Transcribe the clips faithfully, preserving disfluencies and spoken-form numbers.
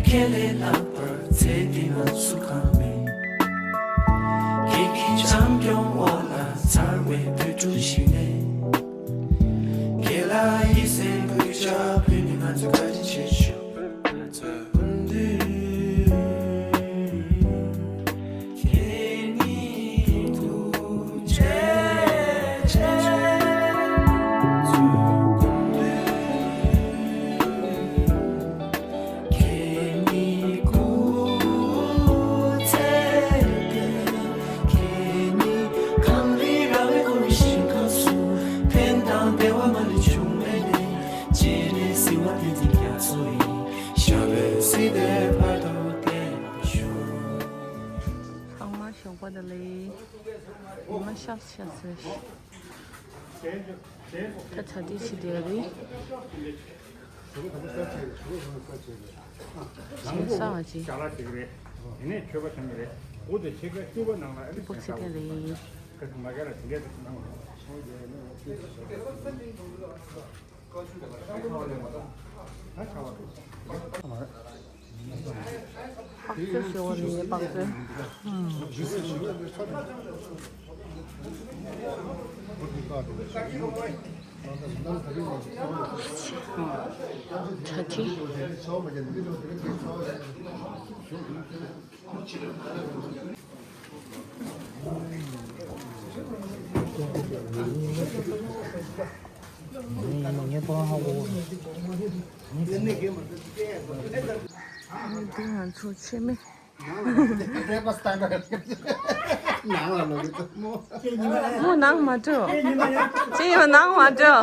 ཁས་ལེན་ལྷག་པར་ཚེ་འདི་ན་སུ་གང་མེད། ཁྱེད་ཀྱི་བྱམས་སྐྱོང་འོག་ལ་འཚར་བའི་བོད་ཕྲུག་ཞིག་ནས། ཁྱེད་ལ་ཡིད་སེམས་གུས་ཕྱག་ཕུལ་ནས་ང་ཚོས་བཀའ་དྲིན་ཆེ་ཞུ། ཁྱེད་ཉིད་སྐུ་ཁྱེད་ཉིད་སྐུ་ཚེ་ཁྱེད་ཉིད་གངས་རི་ར་བས་བསྐོར་བའི་ཞིང་ཁམས་སུ། ཕན་དང་བདེ་བ་མ་ལུས་འབྱུང་བའི་གནས། སྤྱན་རས་གཟིགས་དབང་བསྟན་འཛིན་རྒྱ་མཚོ་ཡི། ཞབས་པད་སྲིད་མཐའི་བར་དུ་བརྟན་པར་ཤོག། ཚང་མ་ཞོགས་པ་བདེ་ལེགས། ཉི་མ་ཤར་ཤར་ཟེར། ད་གྲ་སྒྲིག་བྱེད་བསྡད་རེད། ཞིང་ས་བ་ཅི། ཡིན་ནས་མཆོད་པ་བཏང་གི་རེད། འོ་དེ་ཆེ་ཁ་སྐྱུར་པ་ནང་ལ་ཨ་ནི་ཏི་པོ་ཚེ་བརྟན་རེད། ཁ་ཐུ་མ་ག་ལ་དེ་འདྲས་དུ་གནང་བ། ཨ་ཆ་བ། ཕག་ཚོད་ཞེ་བ་རེད་ཕག་ཚོད། གྲ་སྒྲིག་འདི་ང་ཚོ་ཆེ་མེ། མོ་ནང་མ་འགྲོ། ཅི་ཡོད་ནང་མ་འགྲོ།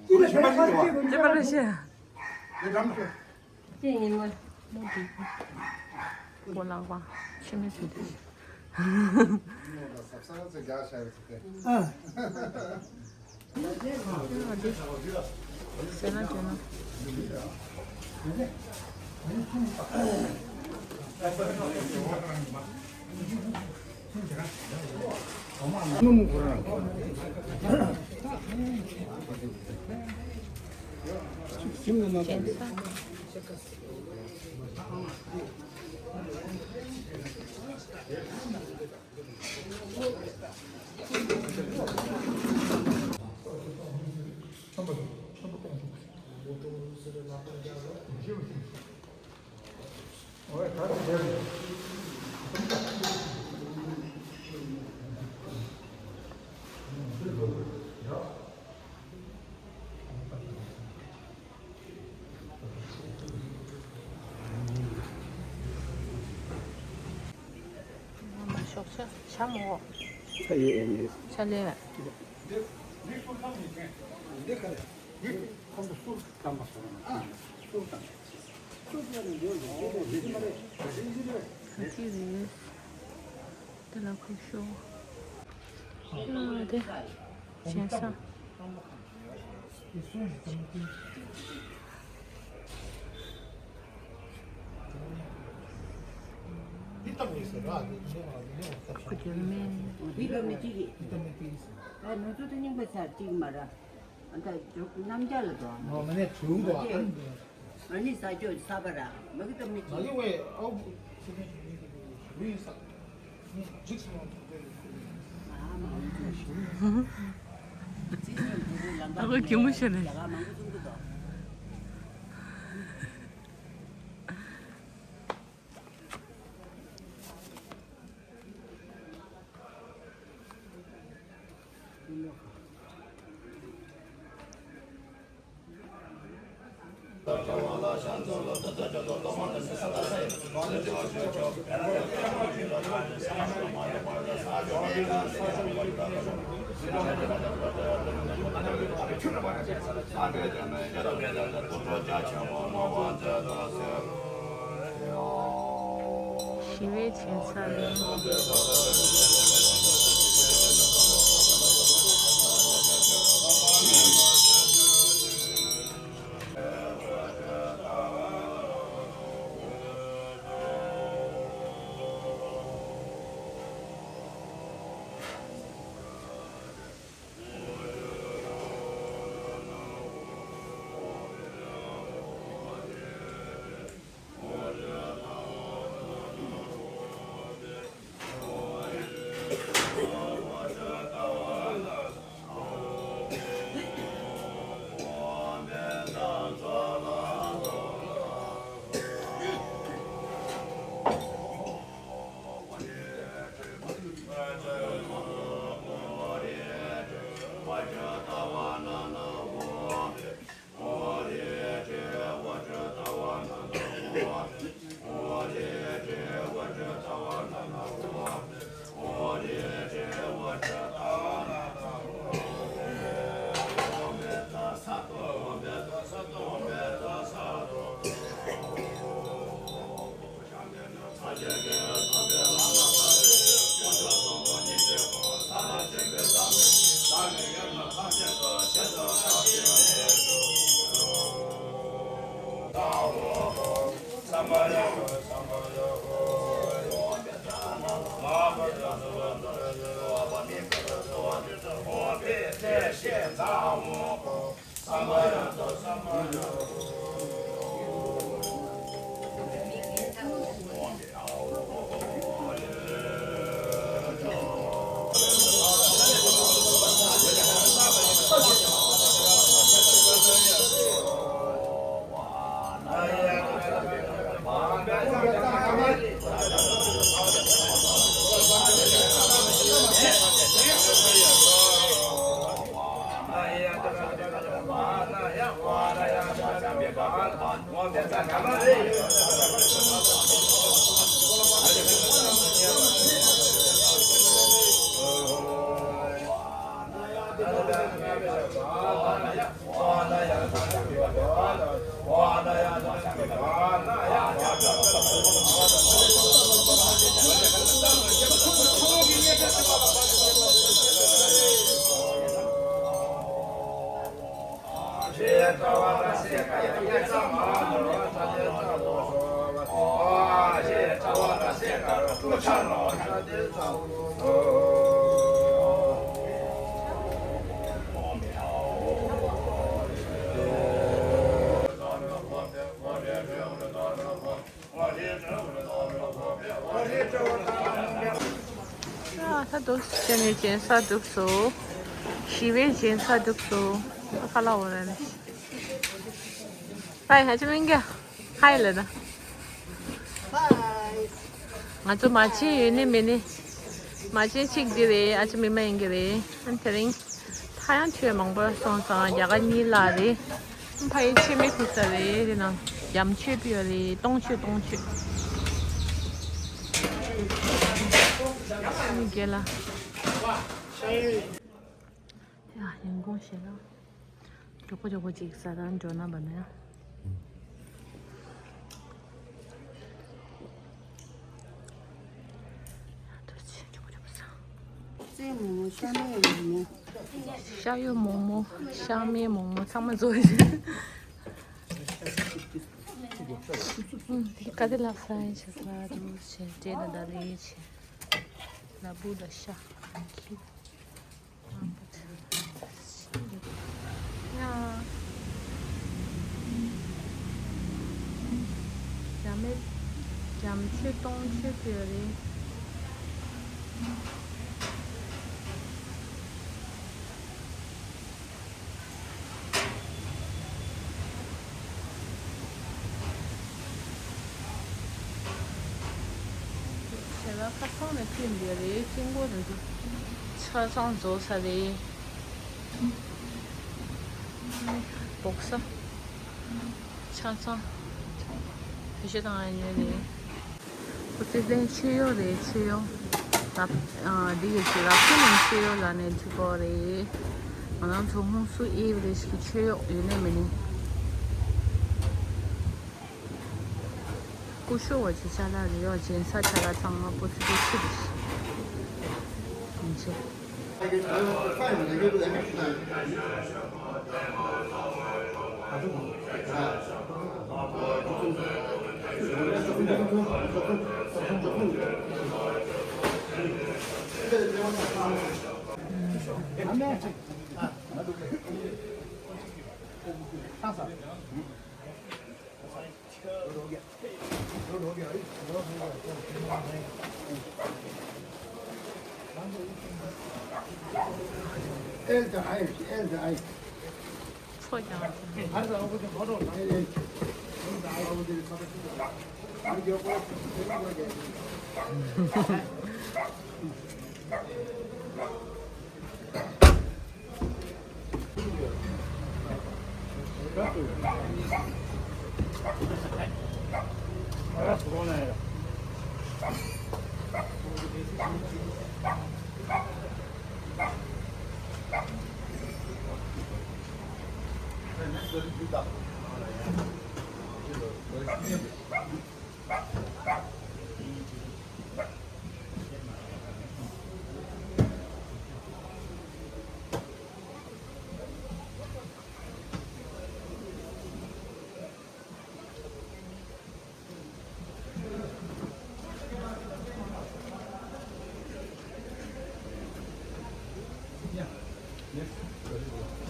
ཅི་པ་ར་ཤི། ཅི་ཡིན་མོ། མོ་འདི། གོ་ལག་པ། ཆེ་མེ་ཟེར་དེ། ཟེར་ན་དྲན་ན། ཤོག་ཆ་ཆ་མོ། ཆ་ཡོད་ཨེ་ནི། ཆ་ལེ། འདི་ཁོང་ཚོ་སུར་བཏང་པ་སོང་། སུར་བཏང་། ཅི་རེད། དེ་ལ་ཁུ་ཤོ། ཨ་དེ། བྱས་ས། ཁུ་རྒྱུ་མེ། ཨ་ནུ་ཚོ་དེ་རྙིང་པ་ཆ་གཅིག་མ་ར། ཨ་ད་རྣམ་རྒྱལ་ལ་དོ། ཨ་ནི་ས་ཆོད་ས་པ་ར་མ་གི་ཏམ་ནི་ཅི། ཨ་ཁོ་གད་མོ་ཤོར་ནས། ཞི་བའི་བྱིན་ཚ་ལེན། ཨ་ད་དུ་སྐྱེ་དམན་ཅན་ས་འདུག་སོ། ཞི་བའི་ཅན་ས་འདུག་སོ། ཁ་ལ་འོ་ར་ནི། ཧའི་ཧ་ཅི་མིན་གྱི། ཧའི་ལ་ད། ང་ཚོ་མ་ཆེན་ཡོད་ནི་མེད་ནི། མ་ཆེན་གཅིག་འདི་རེད། ཨ་ཅེ་མི་མ་ཡིན་གྱི་རེད། ཨ་ནི་དེ་རིང་། ད་ཡང་ཆོས་མང་པོ་སོང་ཙང་རྒྱ་གར་གཉིས་ལ་རེད། ཕ་ཡི་ཆེ་མེ་ཁུ་ས་རེད། དེ་ནང་རྒྱ་མཆོད་པ་ཡོད་རེད། སྟོང་མཆོད་སྟོང་མཆོད། ཨ་ནི་རྒྱལ་ལ། ཡ་ཡིན་གོང་ཞེ་ལ། མགྱོགས་པོ་མགྱོགས་པོ་ཅིག་ཟ་དང་འགྲོ་ན་བ་ན་ཡ། ཡ་ཐུགས་རྗེ་ཆེ། མགྱོགས་པོ་མགྱོགས་པོ་ཟ། རྩེ་མོ་མོ་ཤ་མེད་མོ་མོ། ཤ་ཡོད་མོ་མོ། ཤ་མེད་མོ་མོ། ཚང་མ་བཟོ་ཡི། ཨུམ། དེ་ག་དེ་ལ་ཧྥ་རན་ཆི་ལ་རུ་ཆེ་ཏྲེ་ན་ད་ལེ་ཆེ། ལ་བུ་ད་ཤ་ཁི། ཡ། རྒྱ་མི། རྒྱ་མི་ཆོས་གཏོང་ཆོས་ཟེར་རེད། ཞེ་ལ་ཁ་སང་ནས་ཁྱོད་འདི་རེད། ཀྲིན་ཀོ་རེད། ཆ་ཚང་རྫོགས་ས་རེད། སྦོག་ས། ཆ་ཚང་། བེད་སྤྱོད་བཏང་ཡ་ཡོད་རེད། ཁོ་ཚོ་ལན་ཆོས་གཡོག་རེད། ཆོས་གཡོག་རབ། ཨ། འདི་ཡོད་ཀྱི་རབ་ཏུ་ནས་ཆོས་གཡོག་ལ་ནས་འཐུས་པོ་རེད། ང་རང་ཚོ་ཧུང་སུ་ཨེ་བ་རེ་ཞིག་གི་ཆོས་གཡོག་ཡོད་ནས་མེད་ནས། སྐུ་ཞབས་བ་ཅི་ཅ་ལག་རེད་ཡོད། སྦྱིན་ས་ཅ་ལག་ཚང་མ་པོ་ཙི་པོ་ཙི་རེད། ཡིན་ཆེ།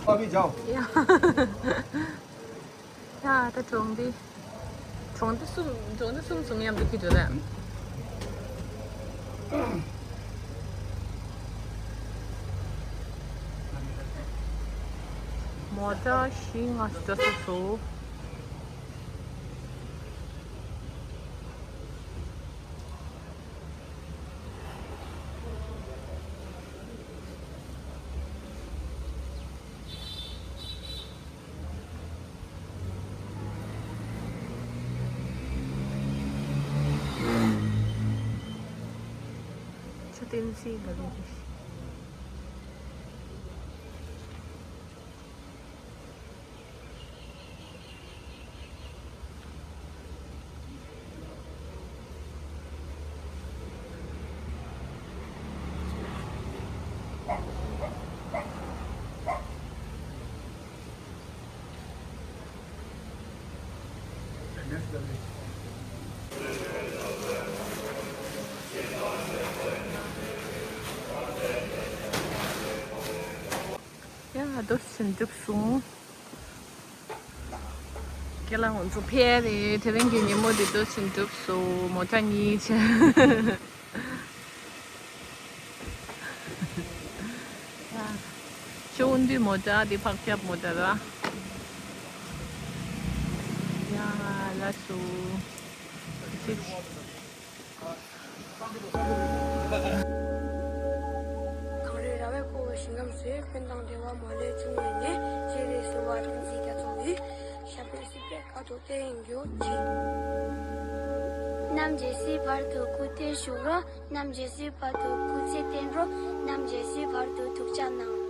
भाभी जाओ। ཡ། ཡ། ད་གྲོང་སྡེ། གྲོང་སྡེ་གསུམ། གྲོང་སྡེ་གསུམ་བཟུང་ཡམ་དུ་ཁི་འགྲོ་ལ། མོ་ཊ་བཞི་ལྔ་ཙམ་སོ། ཆུ་བསྟན་སྲིད་ག་ལེ་རེད། ཡ། ད་ཕྱིན་གྲུབ་སོང་། ཁྱེད་རང་ཚོ་ཕེབས་རེད། དེ་རིང་གི་ཉིན་མོ་འདི་ཚོ་ཕྱིན་གྲུབ་སོང་། མོ་ཊ་གཉིས་བྱས། ཆུ་དབོན་པོའི་མོ་ཊ་འདི་ཕག་སྐྱབས་མོ་ཊ་ར། ཡ། ལགས་སོ། ཅིག་གངས་རི་ར་བས་བསྐོར་བའི་ཞིང་ཁམས་སུ། ཀུན་དང་བདེ་བ་མ་ལུས་འབྱུང་བའི་གནས། སྤྱན་རས་གཟིགས་དབང་བསྟན་འཛིན་རྒྱ་མཚོ་ཡི། ཞབས་པད་སྲིད་པའི་བཀའ་དྲིན་དེ་ཡིན་གྱུར་ཅིག་རྣམ་རྒྱལ་སྲས་བར་དུ་སྐུ་སྟེ་བཞུགས་རོགས། རྣམ་རྒྱལ་སྲས་བར་དུ་སྐུ་ཚེ་བརྟན་རོགས། རྣམ་རྒྱལ་སྲས་བར་དུ་ཐུགས་ཅག་གནང་།